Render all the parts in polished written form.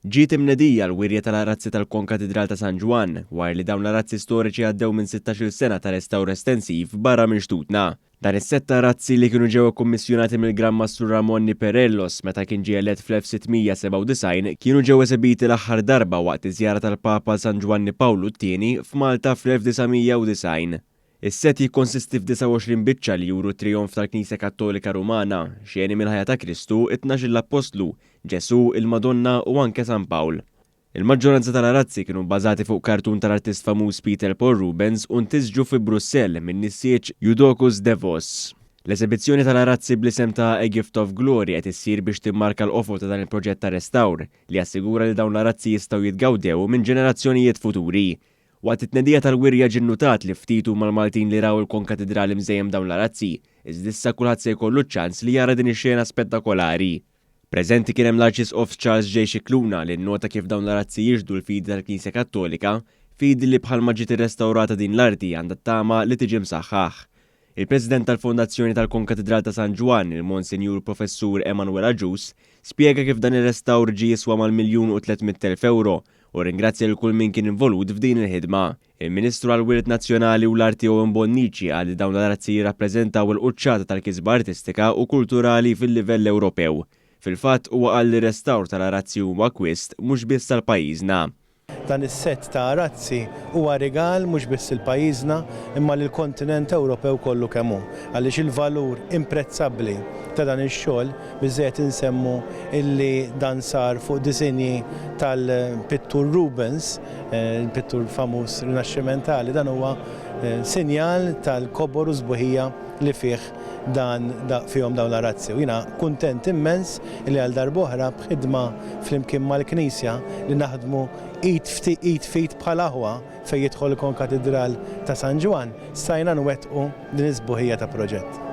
Ġiet imnedija l-wirja tal-arazzi tal-Konkatidral ta' San Ġwann wara li dawn l-arazzi storiċi għaddew minn 16-il sena ta' restawr estensiv barra minn xtutna. Dan is-sett ta' arazzi li kienu ġew ikkummissjonati mill-Gran Mastru Ramon Niperellos meta kien ġie elett fl-1697 kienu ġew esebiti l-aħħar darba waqt iż-żjara tal-Papa San Ġwanni Pawlu t-Tieni f'Malta fl-1990. Is-sett jikkonsisti f'29 biċċa li juru t-trijonf tal-Knisja Kattolika Rumana, xeni mill-ħajja ta' Kristu, it-tnax-il appostlu, Ġesù, il-Madonna u anke San Pawl. Il-maġġoranza tal-arazzi kienu bbażati fuq kartun tal-artist famuż Peter Paul Rubens u ntisġu fi Brussell min-nissieġ Judocus de Vos. L-esebizzjoni tal-arazzi bl-isem ta' A Gift of Glory qed issir biex timmarka l-qofol ta' dan il-proġett ta' restawr li jassigura li dawn l-arazzi jistgħu jitgawdew minn ġenerazzjonijiet futuri. Waqt it-tnedija tal-wirja ġie nnutat li ftit huma l-Maltin li raw il-Konkatidral imżejjen b'dawn l-arazzi, iżda issa kulħadd se jkollu ċ-ċans li jara din ix-xena spettakolari. Preżenti kien hemm l-Arċisqof Charles J. Scicluna li nnota kif dawn l-arazzi jixhdu l-fidi tal-Knisja Kattolika, fidi li bħalma ġiet irrestawrata din l-arti għandha t-tama li tiġi msaħħaħ. Il-President tal-Fondazzjoni tal-Konkatidral ta' San Ġwann, il-Monsinjur Professur Emanuel Agius, spjega kif dan ir-restawr ġie jiswa mal-1,300,000 ewro u rringrazzja lil kull min kien involut f'din il-ħidma. Il-Ministru għall-Wirt Nazzjonali u l-Arti Owen Bonnici qal li dawn l-arazzi jirrappreżentaw il-quċċata tal-kisba artistika u kulturali fil-livell Ewropew. Fil-fatt, huwa qal li r-restawr tal-arazzi huwa akkwist mhux biss għal pajjiżna. Dan is-sett ta' arazzi huwa rigal mhux biss lil pajjiżna imma lill-kontinent Ewropew kollu kemm hu, għaliex il-valur imprezzabbli ta' dan ix-xogħol, biżżejjed insemmu illi dan sar fuq disinji tal-pittur Rubens, il-pittur famuż Rinaxximentali, dan huwa sinjal tal-kobor u s-sbuħija li fih dan fihom dawn l-arazzi. U jiena kuntent immens li għal darb'oħra b'ħidma flimkien mal-Knisja li naħdmu id id f'id bħal aħwa fejn jidħol il-Konkatidral ta' San Ġwann, stajna nwettqu din is-sbuħija ta' proġett.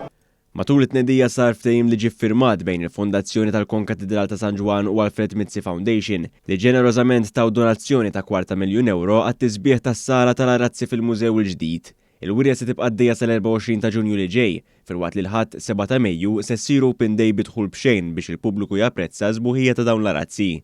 Matul it-tnedija sar ftehim li ġie ffirmat bejn il-Fondazzjoni tal-Konkatidral ta' San Ġwann u Alfred Mizzi Foundation li ġenerożament taw donazzjoni ta' kwarta miljun ewro għat-tisbiħ tas-sala tal-arazzi fil-mużew il-ġdid. Il-wirja se tibqa' għaddejja sal-24 ta' Ġunju li ġej, filwaqt li l-Ħadd, 7 ta' Mejju, se ssir Open Day bi dħul b'xejn biex il-pubbliku japprezza s-sbuħija ta' dawn l-arazzi.